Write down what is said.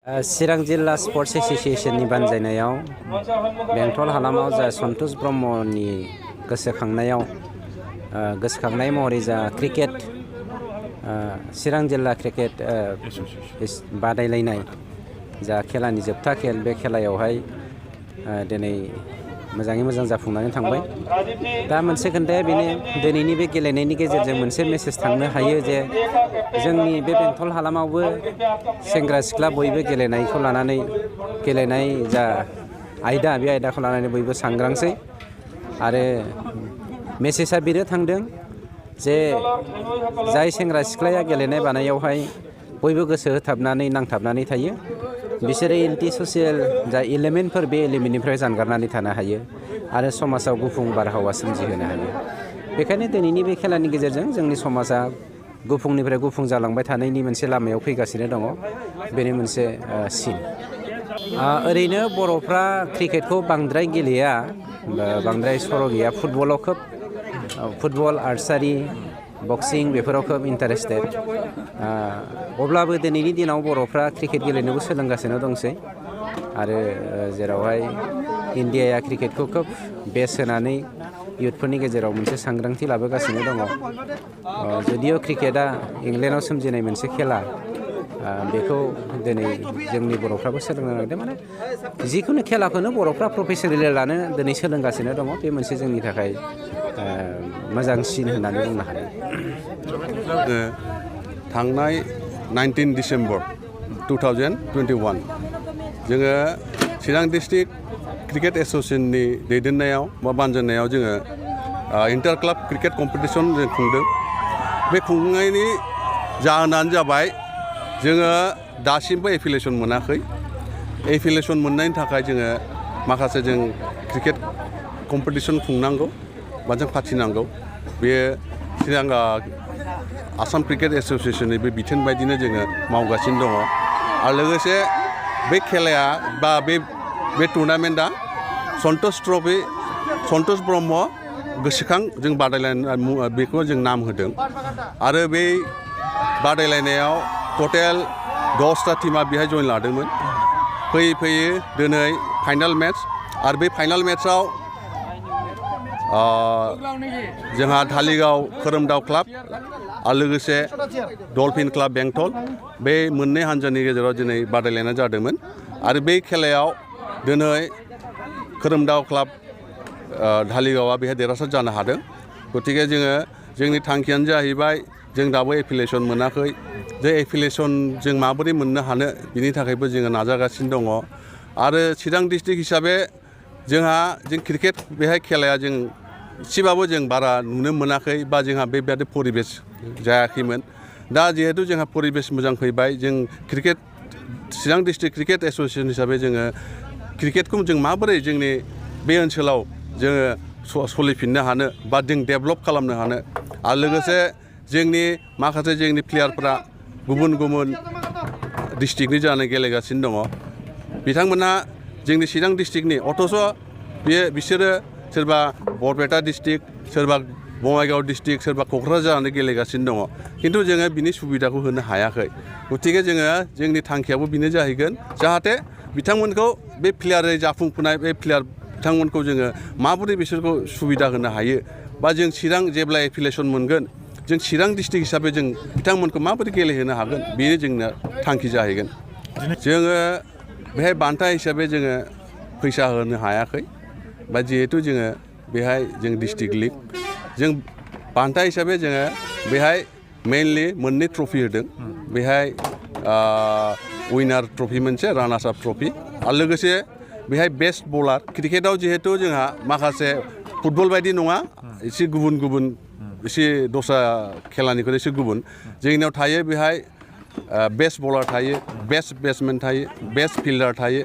चिरां जिल्ला स्पर्ट्स एस'सिएशननि बानजायनायाव बेंटल हालामाव जा सनथस ब्रह्मनि गोसोखांनाय महरै जा क्रिकेट चिरां जिल्ला क्रिकेट बादायलायनाय जा खेलानि जोबथा खेल बे खेलायावहाय दिनै मोजाङै मोजां जाफुंनानै थांबाय। दा मोनसे खोन्थाया बेनो दिनैनि बे गेलेनायनि गेजेरजों मोनसे मेसेज थांनो हायो जे जोंनि बे बेंटल हालामावबो सेंग्रा सिख्ला बयबो गेलेनायखौ लानानै गेलेनाय जा आयदा बे आयदाखौ लानानै बयबो सांग्रांसै आरो मेसेजआ बेनो थांदों जे जाय सेंग्रा सिख्लाया गेलेनाय बानायावहाय बयबो गोसो होथाबनानै नांथाबनानै थायो बिसोरो एन्टि ससियेल जा एलिमेन्टफोर बे एलिमेन्टनिफ्राय जानगारनानै थानो हायो आरो समाजाव गुफुं बारहावा सोमजिहोनो हायो। बेखायनो दिनैनि बे खेलानि गेजेरजों जोंनि समाजा गुफुंनिफ्राय गुफुं जालांबाय थानायनि मोनसे लामायाव फैगासिनो दङ। बेनि मोनसे सिन। ओरैनो बर'फ्रा क्रिकेटखौ बांद्राय गेलेया, बांद्राय सर' गैया। फुटबलाव खोब फुटबल, आर्सारि, बक्सिं बेफोराव खोब इन्टारेस्टेड। अब्लाबो दिनैनि दिनाव बर'फ्रा क्रिकेट गेलेनोबो सोलोंगासिनो दंसै आरो जेरावहाय इन्डियाया क्रिकेटखौ खोब बेस होनानै इयुथफोरनि गेजेराव मोनसे सांग्रांथि लाबोगासिनो दङ। जुदिअ क्रिकेटआ इंलेन्डआव सोमजिनाय मोनसे खेला, बेखौ दिनै जोंनि बर'फ्राबो सोलोंनो नागिरदों। माने जिखुनु खेलाखौनो बर'फ्रा प्रफेसनेलि लानो दिनै सोलोंगासिनो दङ। बे मोनसे जोंनि थाखाय मोजां सिन होननानै बुंनो हायो। थांनाय 19 डिसेम्बर 2021 जोङो चिरां डिस्ट्रिक्ट क्रिकेट एस'सिएशननि दैदेननायाव बा बानजायनायाव जोङो इन्टार क्लाब क्रिकेट कम्पिटिसन जों खुंदों। बे खुंनायनि जाहोनानो जाबाय जोङो दासिमबो एफिलिएसन मोनाखै। एफिलिएसन मोननायनि थाखाय जोङो माखासे जों क्रिकेट कम्पिटिसन खुंनांगौ बा जों फाथिनांगौ। बेयो चिरां आसाम क्रिकेट एस'सिएशननि बे बिथोन बायदिनो जोङो मावगासिनो दङ। आरो लोगोसे बे खेलाया बा बे टुर्नामेन्टआ सनथस ट्रफि, सनथस ब्रह्म गोसोखां जों बादायलायनाय बेखौ जों नाम होदों। आरो बे बादायलायनायाव टटेल 10टा टीमा बेहाय जइन लादोंमोन। फैयै फैयै दिनै फाइनाल मेट्च, आरो बे फाइनाल मेट्चआव जोंहा धालिगाव खोरोमदाव क्लाब आरो लोगोसे डलफिन क्लाब बेंटल बे मोननै हान्जानि गेजेराव दिनै बादायलायनाय जादोंमोन। आरो बे खेलायाव दिनै खोरोमदाव क्लाब धालिगावआ बेहाय देरहासार जानो हादों। गतिके जोंनि थांखियानो जाहैबाय जों दाबो एफिलिएसन मोनाखै। जे एफिलिएसन जों माबोरै मोननो हानो बिनि थाखायबो जोङो नाजागासिनो दङ। आरो चिरां डिस्ट्रिक्ट हिसाबै जों क्रिकेट बेहाय खेलाया जों एसेबाबो जों बारा नुनो मोनाखै बा जोंहा बेबायदि परिबेस जायाखैमोन। दा जिहेतु जोंहा परिबेस मोजां फैबाय, जों क्रिकेट चिरां डिस्ट्रिक्ट क्रिकेट एस'सिएशन हिसाबै जोङो क्रिकेटखौ जों माबोरै जोंनि बे ओनसोलाव जोङो सोलिफिननो हानो बा जों डेभेलप खालामनो हानो, आरो लोगोसे माखासे जोंनि प्लेयारफ्रा गुबुन गुबुन डिस्ट्रिक्टनि जानानै गेलेगासिनो दङ। बिथांमोनहा जोंनि चिरां डिस्ट्रिक्टनि अथ'स' बिसोरो सोरबा बरपेटा डिस्ट्रिक्ट, सोरबा बङाइगाव डिस्ट्रिक्ट, सोरबा क'क्राझार जानानै गेलेगासिनो दङ। खिन्थु जोङो बिनि सुबिदाखौ होनो हायाखै। गतिके जोंनि थांखियाबो बेनो जाहैगोन जाहाथे बिथांमोनखौ बे प्लेयारै जाफुंफुनाय बे प्लेयार बिथांमोनखौ जोङो माबोरै बिसोरखौ सुबिदा होनो हायो, बा जों चिरां जेब्ला एफिलिएसन मोनगोन जों चिरां डिस्ट्रिक्ट हिसाबै जों बिथांमोनखौ माबोरै गेलेहोनो हागोन, बेनो जोंना थांखि जाहैगोन। जोङो बेहाय बान्था हिसाबै जोङो फैसा होनो हायाखै, बा जिहेतु जोङो बेहाय जों डिस्ट्रिक्ट लिग जों बान्था हिसाबै जोङो बेहाय मेइनलि मोननै ट्रफि होदों। बेहाय उइनार ट्रफि मोनसे, रानार्स आप ट्रफि, आरो लोगोसे बेहाय बेस्ट बलार। क्रिकेटआव जिहेतु जोंहा माखासे फुटबल बायदि नङा, एसे गुबुन एसे दस्रा खेलानिख्रुइ एसे गुबुन। जोंनियाव थायो बेहाय बेस्ट बलार थायो, बेस्ट बेट्समेन थायो, बेस्ट फिल्डार थायो।